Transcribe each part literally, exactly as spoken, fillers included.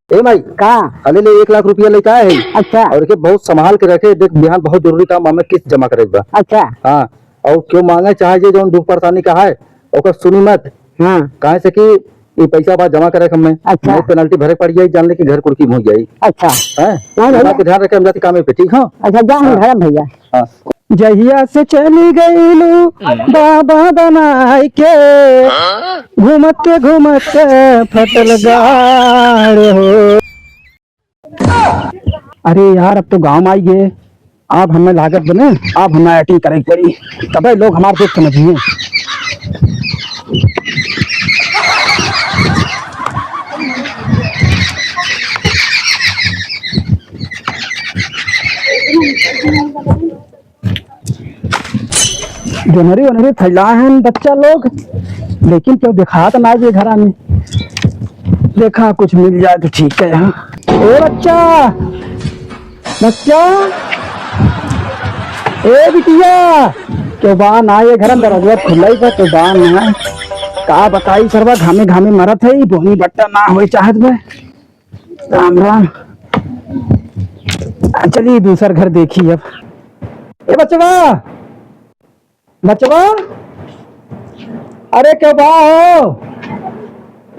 ए माई, का? अले ले एक लाख रुपया लेके आए है। अच्छा। और एके बहुत संभाल के रखे, देख बिहान बहुत जरूरी काम, हमें किस्त जमा करे के बा। अच्छा। हाँ, और केहू मांगे चाहे जे जौन दुख परेशानी का है, ओकर सुनी मत। हाँ। काहे से कि ई पैसा बा जमा करे के हमें। अच्छा। नहीं penalty भरे के पड़ जाई, जान ले कि घर कुर्की मुँह जाई। अच्छा। हैं? नहीं भैया। बात के ध्यान रखे, हम जाती कामे पे, ठीक हो? अच्छा, जा हम हाँ। धरम भैया। हाँ। जहिया से चली गईलू बाबा बनाई के, घूमते घूमते फटल गाड़ हो। अरे यार, अब तो गाँव आई गए, अब हमें लागत बने, अब हमें acting करे के पड़ी, तबे लोग हमार दोस्त समझिए। जोनरी ओनरी फैला है बच्चा लोग, लेकिन केहू देखात ना जे घरा में। देखा कुछ मिल जाए तो ठीक है। हाँ, ए बच्चा, बच्चा, ए बिटिया, केहू बा ना ये घर में? दरवाजा खुला ही बा, केहू बा ना? का बताई सरवा, घामे घामे मरत है, बोहनी बट्टा ना होए चाहत बा। राम राम। आ, चलिए दूसर घर देखी अब। ए बचवा, बचवा, अरे के बा हो?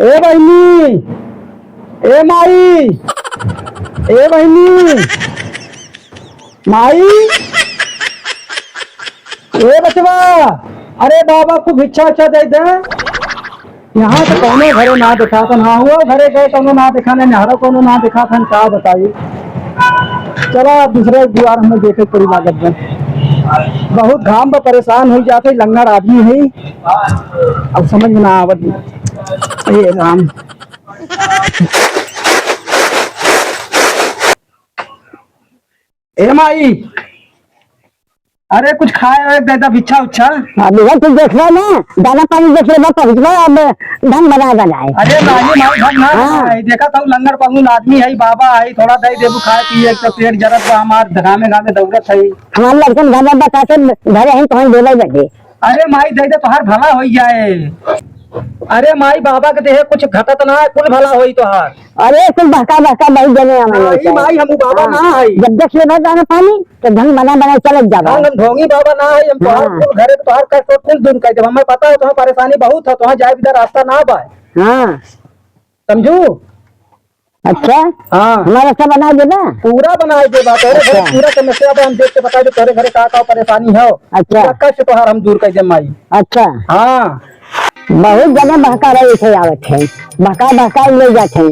ए बहिनी, ए माई, ए बहिनी, माई, ए बचवा, अरे बाबा को भिक्षा उच्छा दे दे। यहाँ तो कौनो घरे ना देखात हन, हाँ, वो घरे गए कौनो ना देखाने, नहरो कौनो ना देखात हन, का बताई। चला, अब दूसरे द्वार हमें देखे पड़ी लागत बा। बहुत घाम बा, परेशान हो जाते, लंगड़ आदमी है, अब समझ में ना आवत। हे राम। ए माई, अरे कुछ खाए वाए दे दा, भिक्षा उच्छा। अभी है, तू देख रहा ना, दाना पानी देख ले, बस पहुँच गए, अब ढंग बनाए बनाए। अरे नानी माई, ढंग ना हाँ। बनाए। देखा तो लंगड़ पहुन आदमी है, बाबा है, थोड़ा दे देबू खाए पिए, एक तो पेट जरत बा हमार, घामे घामे दौड़त है। हमारे लड़कन घर में बता के घरे हैं, कौन देवे बदे। अरे माई, दे दे, तोहार भला होई जाए। अरे माई, बाबा के देहे कुछ घटत ना है, कुल भला होई तोहार। अरे, कुल बहका बहका बहुत जने हमारे नहीं, ऊपर। माई, हम बाबा हाँ। ना हई। जब देख लेबा दाना पानी, तो ढंग बना बना चलत जाबा। हाँ, हम ढोंगी बाबा ना हई, हम तोहार हाँ। कुल घरे के तोहार कष्ट कुल दूर कर देब। हमें पता है, तोहार परेशानी बहुत है, तोहार जाए बिना रास्ता ना बा। हाँ। समझू? अच्छा? हाँ। हमारा रास्ता बना देबा? पूरा बना देबा, तोरे घरे अच्छा। पूरा समस्या बा, हम देख के बता दे, तोरे घरे का का परेशानी है। अच्छा। पूरा कष्ट तोहार हम दूर कर देब, माई। अच्छा। हाँ। बहुत जने बहका रहे थे, आवत है, बहका बहका ले जात है,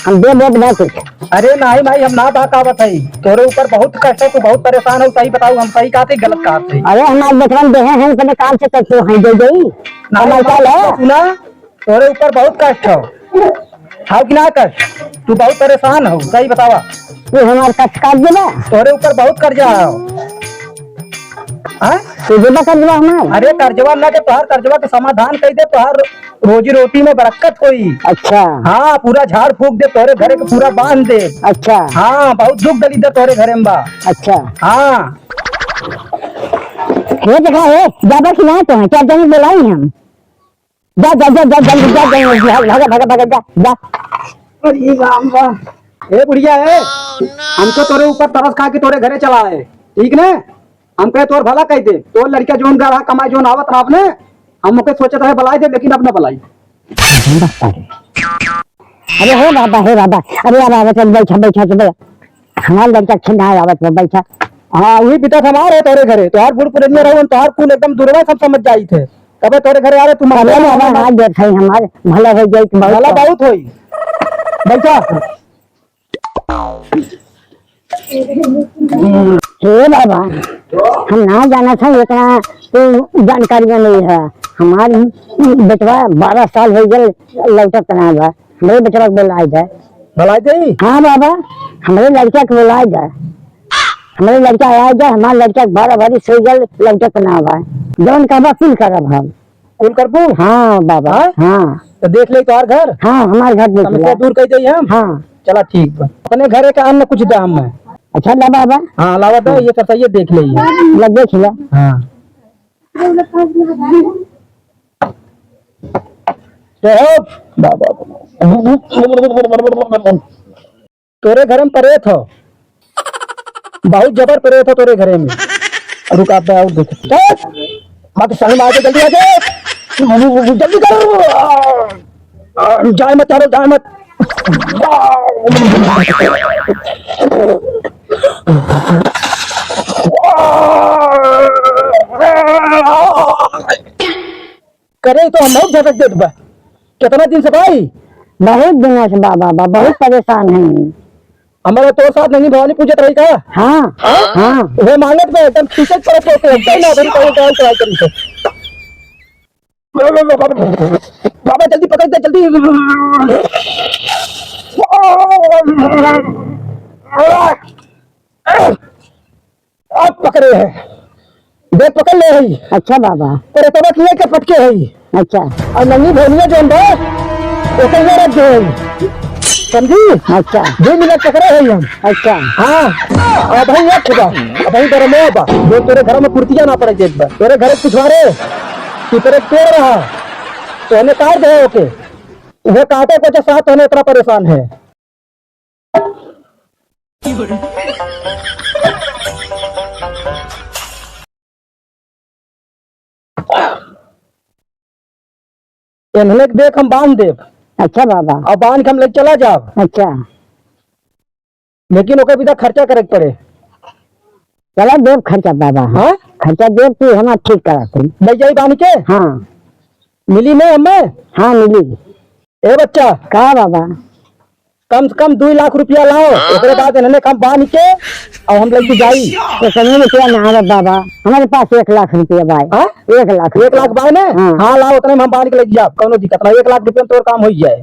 हम दे देब ना कुछ। अरे नहीं भाई, हम ना बहकावत है, तोरे ऊपर बहुत कष्ट है, तू बहुत परेशान हो, सही बताऊ, हम सही कहत है, गलत कहत है? अरे हमारे बेटवन देहे हैं, अपने काम से करते हैं, दे गई। नहीं, हमारे हमारे साथ है। सुना, तोरे ऊपर बहुत कष्ट हो, हाउ कि ना कष्ट? तू बहुत परेशान हो, सही बतावा। तू हमार कष्ट काट देबा? तोरे ऊपर बहुत कर्जा हो। हाँ? तू देबा कर्जवा हमार? अरे कर्जवा ना दे, तोहार कर्जवा के समाधान कर दे, तोहार रोजी रोटी में बरकत होई। अच्छा। हाँ, पूरा झाड़ फूक दे, तोरे घरे के पूरा बांध दे। अच्छा। हाँ, बहुत दुख दलिद्दर तोरे घरे में बा। अच्छा। हाँ। हे देखा हे, जाबा कि ना तो है, चार जने बोलाई हम। जा, जा, जा, जा, जल्दी जा, जा, जा, भागा, भागा, भागा, जा, जा। अरे राम राम। ए बुढ़िया, ए, हम तो तोरे ऊपर तरस खा के तोरे घरे चला आए, ठीक ने? हम कहे तोर भला कह दे, तोर लड़का जोन गए रहा कमाए, जोन आवत रहा अपने, हम ओके सोचत रहे बुलाए दे, लेकिन अब न बुलाई। अरे हे बाबा, हे बाबा, अरे यार, आवत है, बैठा, बैठा, बैठा। हमार लड़का खेलना है, आवत है, बैठा। हाँ, वही पिता हमार है तोरे घरे, तोहार बूढ़ पुरनिया रहो, तोहार कुल एकदम दुर्वा सब समझ जाई थे। कबे तोरे घरे आ रहे, तुम अरे बाबा, हाथ देत है हमार, भला हो जाई तो बहुत भला बहुत होई। बैठा। हे बाबा, हम ना जाना था, इतना तो जानकारी में नहीं है। हमार बेटवा बारह साल हो गए, लौटत ना बा। हमरे बेटवा के बोलाए दे। बोलाए दे? हाँ बाबा, हमरे लड़का के बोलाए दे। हमरे लड़का आए दे, हमार लड़का के बारह बरिस हो गए, लौटत ना बा। जौन कहबा कुल करब हम। कुल करबू? हाँ बाबा, हाँ? हाँ। तो देख ले तोहार घर? हाँ, हमार घर देख समस्या ले। दूर कर दे हम? हाँ। चला ठीक बा। अपने घरे का अन्न कुछ दे हमें। अच्छा ला बाबा। हाँ, लावा दे, ये सब सही है, देख ले ये। ला देख ले। हाँ। तो हो बाबा। तोरे घरे में परेत हो, बहुत जबर परेत हो तोरे घरे में। रुक, आप और देख। चल, माँ के सामने आ जा, जल्दी आ जा, जल्दी कर। आ, जाए मत, चारो जाए मत। करे तो हम बहुत झटक देत बा। कितना दिन से भाई? बहुत दिन से बाबा, बा, बहुत परेशान है। हमारा तो साथ नहीं भवानी पूजत रही का? हाँ, हाँ। हाँ। वो मांगत में एकदम खींचत पड़त है, तो एकदम ना भरी पड़े, क्या उपाय करी से? बाबा जल्दी पकड़ दे, जल्दी। अब पकड़े है, देख पकड़ ले है। अच्छा बाबा। पर तबक ये के पटके है। अच्छा। और नंगी भोनिया जोन बा, ओके ये रख दे है। समझी? अच्छा। दो मिनट पकड़े है हम। अच्छा। हाँ। अब भाई ये खुदा, अब भाई गरमो बा, जो तेरे घर में कुर्तियाँ ना पड़े जेब बा, तेरे घर कुछ मारे, तू तेरे पेड़ रहा, तो हमें काट दे ओके। वो काटे को जो साथ हमें इतना परेशान है। इन्हने के देख हम बांध देब। अच्छा बाबा। और बांध के हम लेके चला जाब। अच्छा। लेकिन ओकर बिना खर्चा करे के पड़े। चला देब खर्चा बाबा। हाँ? खर्चा देब तू हमार ठीक करा तू। ले जाई बांध के? हाँ। मिली नहीं हमें? हाँ, मिली। ए बच्चा। का बाबा? कम से कम दुई लाख रुपया लाओ, ओकरे बाद इन्हने के हम बांध के और हम लेके जाई। तो कहीं रुपया ना आवे बाबा, हमारे पास एक लाख रुपया बाय। हाँ? एक लाख एक लाख रुपया। बाय ना? हाँ। हाँ, लाओ, उतने में हम बांध के लेके जाब, कौनो दिक्कत ना। एक लाख रुपया में तोर काम हो जाए,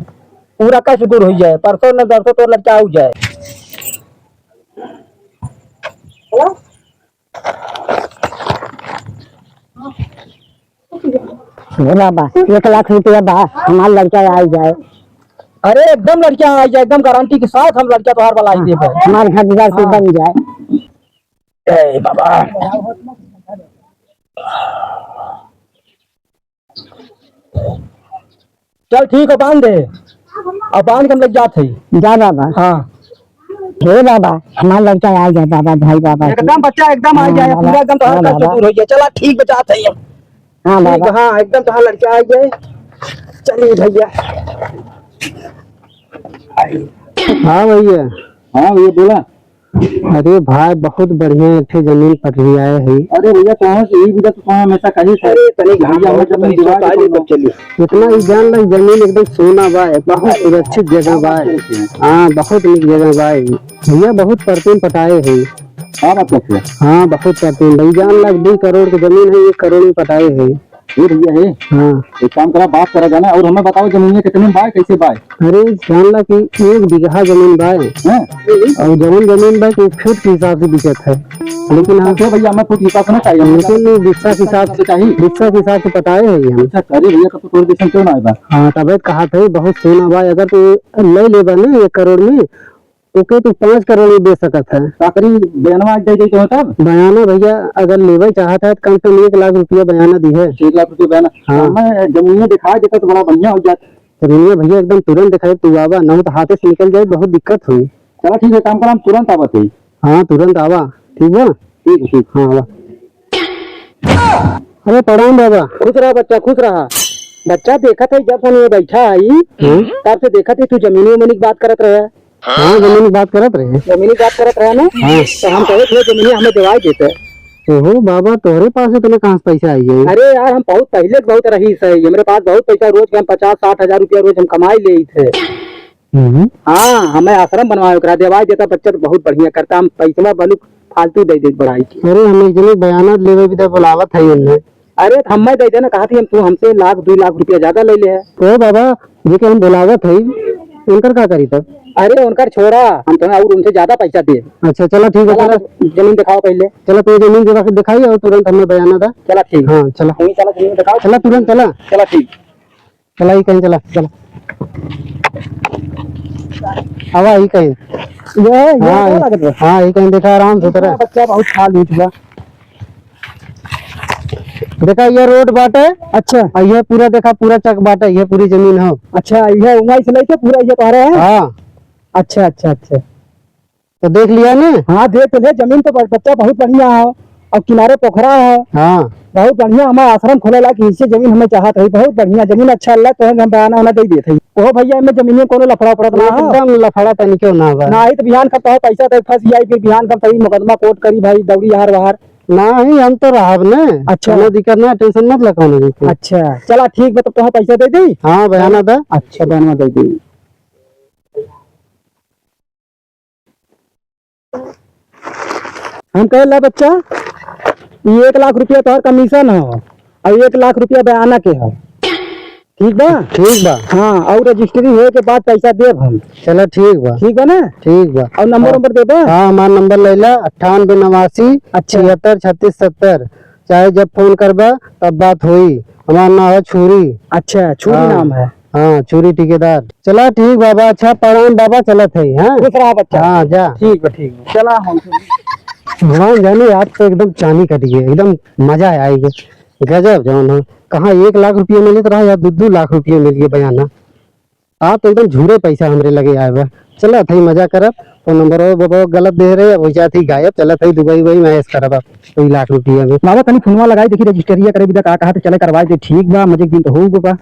पूरा कष्ट दूर हो जाए, परसों न तरसों तोर लड़का हो जाए। हे बाबा, एक लाख रुपया बा, हमार लड़का आ जाए। अरे एकदम लड़का आ जाए, एकदम गारंटी के साथ हम लड़का तोहार वाला ही देबे। हमार घर दुआर कुल हाँ। बन जाए। ए बाबा। चल ठीक है, बांध दे। अब बांध के हम लग जात है। जा बाबा। हाँ। हे बाबा, हमार लड़का आ जाए बाबा, भाई बाबा के। एकदम बच्चा एकदम आ हाँ जाए, बाबा। पूरा एकदम तोहार हाँ कष्ट बाबा। दूर हो जाए। चला ठीक बा, जात है हम। हाँ ठीक बाबा। बा, हाँ, एकदम तोहार लड़का आ जाए। चलिए भैया। हाँ भैया। हाँ भैया, बोला। अरे भाई, बहुत बढ़िया एक ठे जमीन पट लिया है। अरे भैया, कहाँ से? यही भैया तो कहाँ हमेशा कहीं से। अरे, तनी घाम भैया, बहुत हमें जमीन तनी दिवा के सोता है, कौनो तब चलिए। इतना ही जान लो, जमीन एकदम सोना बा, बहुत सुरक्षित जगह बा। हाँ, बहुत नीक जगह बा। भैया, बहुत परतीन पटाए है। का बात करते हैं? हाँ, बहुत परतीन भाई, जान लो, दो करोड़ की जमीन है, एक करोड़ में पटाए है। ए भैया, ए, हाँ। एक काम करा, बात करा जाना, और हमें बताओ जमीन में कितने बाय, कैसे बाय? अरे, जान ला कि एक बीघा जमीन बाय। हैं? और जमीन, जमीन बाय कि फुट के हिसाब से बिकत है। लेकिन हम अच्छा भैया, हमें फुट के हिसाब से ना चाहिए, हमें लेकिन बिस्सा के हिसाब से चाहिए। बिस्सा के हिसाब से पटाए है हम। अच्छा, अरे भैया, तब तो तोर जैसन क्यों ना आएगा? हाँ, तबे तो कहा था, बहुत सोना बाय, अगर तू ले लेबा ना एक करोड़ में, ओके, तू पाँच करोड़ में बेच सकत है। का करी, बयानवा आज दे दे तो तब? बयाना भैया, अगर लेवे चाहत है, तो कम से कम एक लाख रुपया बयाना दी है। एक लाख रुपया बयाना? हाँ। हमें जमीन दिखा देता तो बड़ा बढ़िया हो जाता। जमीन भैया एकदम तुरंत दिखाई, तू आवा, ना हो तो हाथे से निकल जाए, बहुत दिक्कत हुई। चला ठीक है, काम करा, हम तुरंत आवत है। हाँ, तुरंत आवा, ठीक बा? ठीक है, ठीक। हाँ, आवा। अरे प्रणाम बाबा। खुश रहा बच्चा, खुश रहा। बच्चा देखत है, जब से ये बैठा है, हम्म। तब से देखत है तू जमीनी उमीनी की बात करत रहे। हाँ, जमीनी बात करत रहे। जमीनी बात करत रहे ना? हाँ। तो हम कहे थे जमीनी हमें दिवाई देते। ओहो बाबा, तोहरे पास इतना कहाँ से पैसा आई है? अरे यार, हम बहुत पहले के बहुत रईस है, हमरे पास बहुत पैसा, रोज के हम पचास साठ हजार रुपया रोज हम कमाई लेइत है। हम्म। हाँ, हमें आश्रम बनवाए, ओकरा देवाई देता, बच्चा तो बहुत बढ़िया करता, हम पैसवा बलुक फालतू दे देत बढ़ाई के। अरे, हम एक जने बयाना लेवे भी तो बुलावत है उनने। अरे, तो हमें दे देना, कहा थी हम, तू हमसे लाख, दो लाख रुपया ज्यादा ले ले है। ओ बाबा, जेके हम बुलावत है, उनकर का करी तब? अरे, उनकर छोड़ा, हम तो और उनसे ज्यादा पैसा दे। अच्छा, चला ठीक है, चला, चला। जमीन दिखाओ पहले। चला, तू जमीन दिखा, दिखाई और तुरंत हमें बयाना दा। चला ठीक। हाँ, चला। वहीं चला, जमीन दिखाओ। चला, तुरंत चला। चला ठीक। चला, ई कहीं चला, चला। आवा, ई कहीं। ये, ये हाँ, क्या लागत बा? हाँ, ई कहीं देखा, आराम से उतरा। बच्चा बहुत खा लूट बा। देखा, ये रोड बाटे। अच्छा। और ये पूरा देखा, पूरा चक बाटे, ये पूरी जमीन हो। अच्छा, ये उंगाई से लेके पूरा ये पा रहे हैं? हाँ। अच्छा, अच्छा, अच्छा। तो देख लिया ने? हाँ, देख तो ले, जमीन तो ब-, बच्चा बहुत बढ़िया है, और किनारे पोखरा है। हाँ। बहुत बढ़िया, हमारा आश्रम खोले ला कि इससे जमीन हमें चाहत रही, बहुत बढ़िया जमीन, अच्छा लग तो हम बयाना होना दे देते हैं। ओहो भैया, एमे जमीनिया कोनो लफड़ा पड़त ना हो। एकदम लफड़ा तनिको ना बा। ना ही तो बिहान खप तो पैसा दे फंस जाई, फिर बिहान खप तभी मुकदमा कोर्ट करी भाई, दौड़ी यार बाहर। ना ही हम तो रहब ने। अच्छा। कोनो दिक्कत ना, tension मत ला कोनो चीज के। अच्छा, चला ठीक बा, तब तो पैसा दे दी। हाँ, बयाना दा। अच्छा, बयाना दे दी। हम कहे ला बच्चा, ये एक लाख रुपया तोहर commission हो और एक लाख रुपया बयाना के हो, ठीक बा? ठीक बा। हाँ, और रजिस्ट्री होए के बाद पैसा देब हम। चला ठीक बा। ठीक बा ना? ठीक बा। और नंबर हाँ। नंबर देबा? हाँ, हमार नंबर ले ला, अट्ठानबे नवासी अच्छा। छिहत्तर छत्तीस सत्तर। चाहे जब फोन करबा तब बात होई। हमार नाम है छुरी। अच्छा, छुरी हाँ। नाम है। हाँ, छुरी ठेकेदार। चला ठीक बाबा, अच्छा प्रणाम बाबा, चलत है, हाँ? खुश रहा बच्चा। हाँ, जा। ठीक बा, ठीक बा। चला हम। भगवान जाने, आज तो एकदम चानी कट गई, एकदम मजा आइ गया। गजब जौन हो, कहाँ एक लाख रुपया मिलत रहा या दो दो लाख रुपया मिल गया बयाना। आज तो एकदम झूरे पैसा हमरे लगे आए बा। चला थई मजा करब, फोन नंबर वो बाबा गलत दे रहे, अब वैसा थी गायब, चला थई दुबई वही मैच करब अब, दो लाख रुपया में। बाबा तनी फोनवा लगाई देखी, रजिस्टरिया करे बिदा का कहत है, चले करवाई दे, ठीक बा, मजे के दिन तो हो गो बा,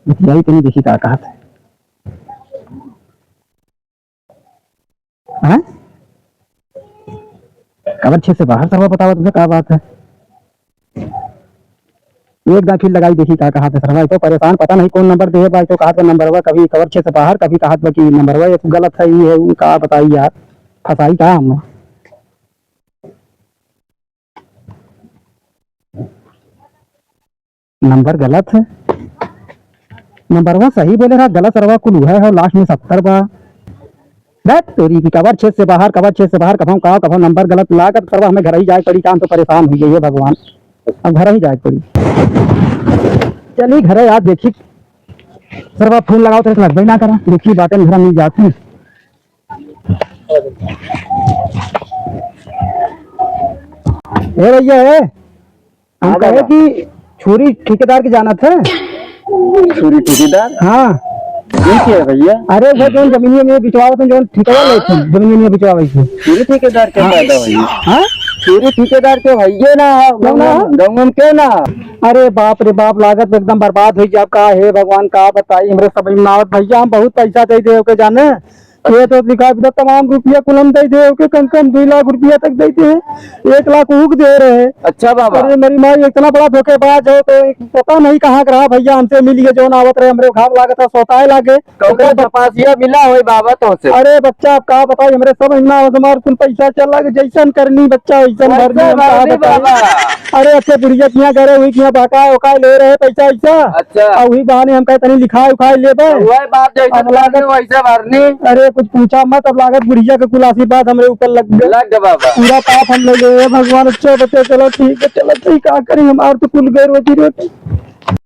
बतियाई तनी देखी का कहत है। हैं? कवर छेद से बाहर सरवा बतावा तुमसे का बात है? एक दाखिल लगाई देखी का कहत है सरवा, तो परेशान पता नहीं कौन नंबर दे बा, तो कहत बा नंबरवा कभी कवर छेद से बाहर, कभी कहत बा कि नंबरवा एक गलत है, ये है, वो का बताई यार, फंसाई का हम? नंबर गलत है, नंबरवा सही बोले रहा, गलत सरवा कुल उहे है, लास्ट में सत्तर बा। बस तोरी की कवर छेद से बाहर, कवर छेद से बाहर, कभौ का, कभौ नंबर गलत लागत, सरवा हमें घर ही जाए पड़ी, काम तो परेशान हुई है भगवान, अब घर ही जाए पड़ी। चली घरे आज देखी, सरवा फोन लगाओ तो लगबे ना करा, देखी बातें घर मिल जाती। ए भैया, ए, हम हाँ कहे बाबा। कि छुरी ठेकेदार के जानत है? छुरी ठेकेदार? हाँ। ये क्या है भैया? अरे वो जौन जमीनिया में बिचवावत हैं, जौन ठेकेदार लेत हैं, जमीनिया में बिचवावत हैं। छुरी ठेकेदार के फायदा भैया? हाँ? छुरी ठेकेदार के भैया ना, क्यों ना? गाँव में क्यों ना? अरे बाप रे बाप, लागत एकदम बर्बाद हो जाब का, हे भगवान का बताई, हमरे समझ में ना आवत भैया, हम बहुत पैसा दे दे ओके जाने, ये तो लिखा भी था, तमाम रुपया कुल हम दे दे, ओके कम से कम दो लाख रुपया तक दे दे, एक लाख ऊक दे रहे। अच्छा बाबा। अरे मेरी माई, इतना बड़ा धोखेबाज हो तो एक पता नहीं कहाँ का रहा भैया, हमसे मिल गए, जौन आवत रहे, हमरे घाव लागत है, सोताए लागे। कौन छपासिया मिला होई बाबा तो से? अरे बच्चा, अब का बताई, हमरे सब इतना हमार कुल पैसा चल लागे, जैसन करनी बच्चा, वैसन वैसे भरनी, हम का भरनी बताई। बाबा। अरे अच्छे बुढ़िया के यहाँ गए, वही के यहाँ बहकाए उकाए ले रहे पैसा वैसा। अच्छा। और वही बहाने हम कहे तनी लिखाए उखाए लेबे। तो वही बात जैसे अब लागत करनी वैसे भरनी। अरे कुछ पूछा मत, अब लागत बुढ़िया के कुल आशीर्वाद हमरे ऊपर लग गए। लग गए बाबा। पूरा पाप हम ले गए, हे भगवान, अच्छा बचे, चलो ठीक है, चलो ठीक, का करी, हमार तो कुल गए रोजी रोटी।